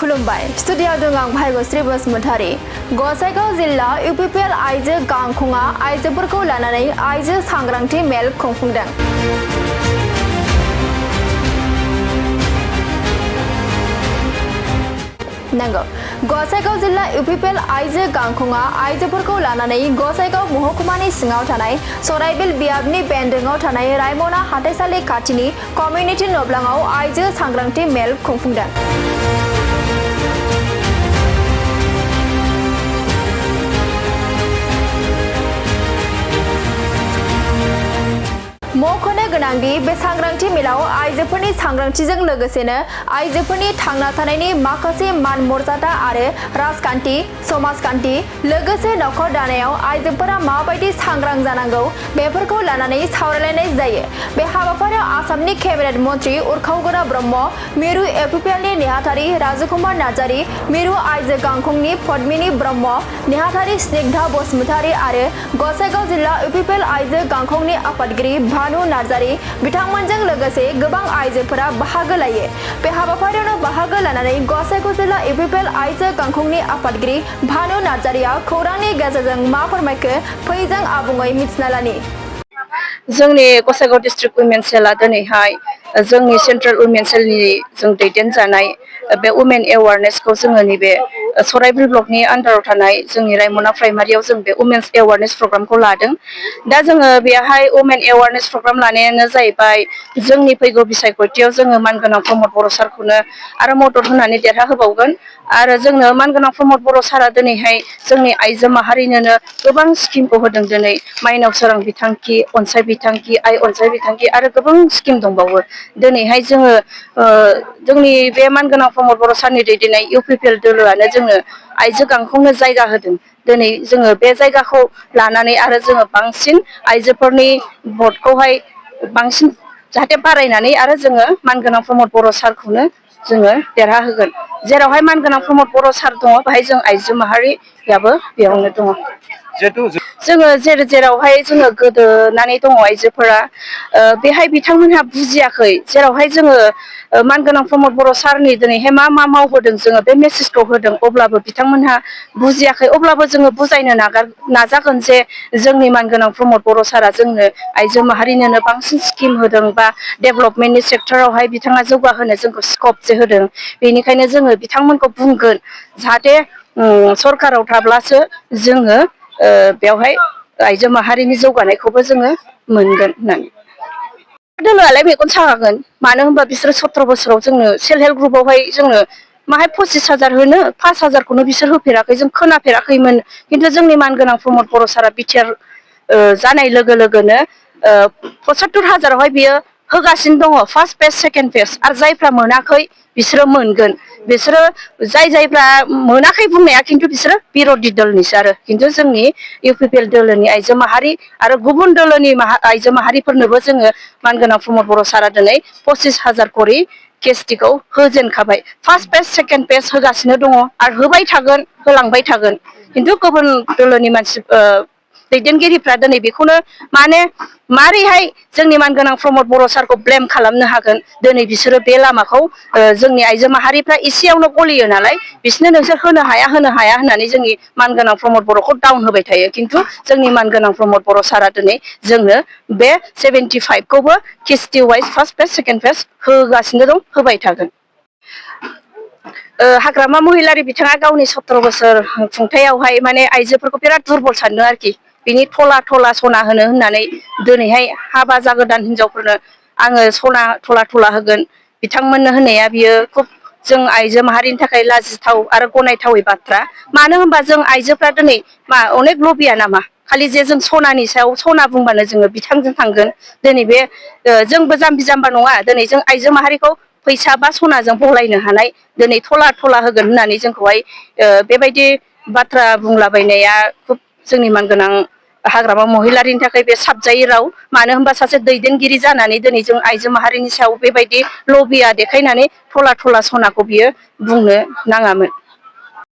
खुलुमबाय स्टुडियाव दं आं भाग्यश्री बसुमतारी गसाइगाव जिल्ला UPL आइज गांखंआ आइजोफोरखौ लानानै आइजो सांग्रांथि मेल खुंफुंदों। नंगौ गसाइगाव जिल्ला UPL आइज गांखंआ आइजोफोरखौ लानानै गसाइगाव महकुमानि सिङाव थानाय सराइबिल बियाबनि बेन्दोङाव थानाय रायमना हाथाइसालि खाथिनि कमिउनिटि नब्लाङाव आइजो सांग्रांथि मेल खुंफुंदों। मख'नो गोनांदि बे सांग्रांथि मेलाव आइजोफोरनि सांग्रांथिजों लोगोसेनो आइजोफोरनि थांना थानायनि माखासे मान मर्यादा आरो राजखान्थि समाजखान्थि लोगोसे नखर दानायाव आइजोफोरा माबायदि सांग्रां जानांगौ बेफोरखौ लानानै सावरायलायनाय जायो। बे हाबाफारियाव आसामनि केबिनेट मन्त्रि उर्खावगोरा ब्रह्म, मिरु UPLनि नेहाथारि राजकुमार नार्जारि, मिरु आइजो गांखंनि पद्मिनी ब्रह्म, नेहाथारि स्निग्धा बसुमतारी आरो गसाइगाव जिल्ला UPL आइजो गांखंनि आफादगिरि भानु नार्जारि बिथांमोनजों लोगोसे गोबां आइजोफोरा बाहागो लायो। बे हाबाफारियावनो बाहागो लानानै गसाइगाव जिल्ला UPL आइजो गांखंनि आफादगिरि भानु नार्जारिया खौरांनि गेजेरजों मा फोरमायखो फै जों आबुङै मिथिना लानि। जोंनि गसाइगाव डिस्ट्रिक्ट वुमेन सेलआ दिनैहाय जोंनि सेन्ट्रेल वुमेन सेलनि जों दैदेनजानाय बे वुमेन एवारनेसखौ जोङो नैबे सराइबिल ब्लकनि आन्डाराव थानाय जोंनि रायमना प्राइमारियाव जों बे वुमेन्स एवारनेस प्रग्रामखौ लादों। दा जोङो बेहाय वुमेन एवारनेस प्रग्राम लानायानो जाहैबाय जोंनि फैगौ बिसायख'थियाव जोङो मानगोनां प्रमद बर' सारखौनो आरो मदद होनानै देरहा होबावगोन आरो जोंनो मानगोनां प्रमद बर' सारा दिनैहाय जोंनि आइजो माहारिनोनो गोबां स्किमखौ होदों। दिनै माइनाव सोरां बिथांखि, अनसाय बिथांखि, आइ अनसाय बिथांखि आरो गोबां स्किम दंबावो। दिनैहाय जोङो जोंनि बे मानगोनां प्रमद बर' सारनि दैदेननाय UPL दोलोआनो जोंनो आइजो गांखंनो जायगा होदों। दिनै जोङो बे जायगाखौ लानानै आरो जोङो बांसिन आइजोफोरनि भटखौहाय बांसिन जाहाथे बारायनानै आरो जोङो मानगोनां प्रमद बर' सारखौनो जोङो देरहा होगोन। जेरावहाय मानगोनां प्रमद बर' सार दङ बेहाय जों आइजो माहारियाबो बेयावनो दङ। जोङो जेरावहाय जोङो गोदोनानै दङ आइजोफोरा बेहाय बिथांमोनहा बुजियाखै। जेरावहाय जोङो मानगोनां प्रमद बर' सारनि दिनैहाय मा मावबोदों जोङो बे मेसेजखौ होदों अब्लाबो बिथांमोनहा बुजियाखै। अब्लाबो जोङो बुजायनो नाजागोन जे जोंनि मानगोनां प्रमद बर' सारा जोंनो आइजो माहारिनोनो बांसिन स्किम होदों बा डेभेलपमेन्टनि सेक्टरावहाय बिथाङा जौगाहोनो जोंखौ स्कप जे होदों। बेनिखायनो जोङो बिथांमोनखौ बुंगोन जाहाथे सरखाराव थाब्लासो जोङो बेवहाय आइजो माहारिनि जौगानायखौबो जोङो मोनगोन होननानै। दोलोआलाय मेगन सागागोन मानो होनबा बिसोरो 17 बोसोराव जोंनो सेल्फ हेल्प ग्रुपआवहाय जोंनो माहाय 25,000 होनो 5,000खौनो बिसोर होफेराखै, जों खोनाफेराखैमोन। खिन्थु जोंनि मानगोनां प्रमद बर' सारा बिटिआर जानाय लोगो लोगोनो 75,000आवहाय बियो होगासिनो दङ फार्स्ट फेज सेकेन्ड फेज आरो जायफ्रा मोनाखै बिसोरो मोनगोन। बिसोरो जायफ्रा मोनाखै बुंनाया खिन्थु बिसोरो बिर'धि दलनिसो आरो खिन्थु जोंनि UPL दोलोनि आइजो माहारि आरो गुबुन दोलोनि आइजो माहारिफोरनोबो जोङो मानगोनां प्रमद बर' सारा दिनै 25,000 करि केस्टिखौ होजेनखाबाय। फार्स्ट पेज सेकेन्ड पेज होगासिनो दङ आरो होबाय थागोन, होलांबाय थागोन। खिन्थु गुबुन दोलोनि दैदेनगिरिफ्रा दिनै बेखौनो मारैहाय जोंनि मानगोनां प्रमद बर' सारखौ ब्लेम खालामनो हागोन। दिनै बिसोरो बे लामाखौ जोंनि आइजो माहारिफ्रा एसेयावनो गलियो नालाय बिसोरनो नोंसोर होनो हाया होननानै जोंनि मानगोनां प्रमद बर'खौ डाउन होबाय थायो। खिन्थु जोंनि मानगोनां प्रमद बर' सारा दिनै जोंनो बे 75खौबो केस्टि wise first phase second phase होगासिनो दं, होबाय थागोन। हाग्रामा महिलारि बिथाङा गावनि 17 बोसोर खुंथायावहाय माने आइजोफोरखौ बिराद दुरबल सानदों आरोखि। बिनि थला सना होनो होननानै दिनैहाय हाबा जागोदान हिनजावफोरनो आङो सना थला होगोन बिथांमोननो होननाया बियो खुब जों आइजो माहारिनि थाखाय लाजिथाव आरो गनायथावै बाथ्रा। मानो होनबा जों आइजोफ्रा दिनै अनेक लबिया नामा खालि जे जों सनानि सायाव सना बुंबानो जोङो बिथांजों थांगोन। दिनै बे जोंबो जाम्बि जाम्बा नङा। दिनै जों आइजो माहारिखौ फैसा बा सनाजों बलायनो हानाय दिनै थला होगोन होननानै जोंखौहाय बेबायदि बाथ्रा बुंलाबायनाया खुब जोंनि मानगोनां हाग्रामा महिलारिनि थाखाय बे साबजायि राव। मानो होनबा सासे दैदेनगिरि जानानै दिनै जों आइजो माहारिनि सायाव बेबायदि लबिया देखायनानै थला सनाखौ बियो बुंनो नाङामोन।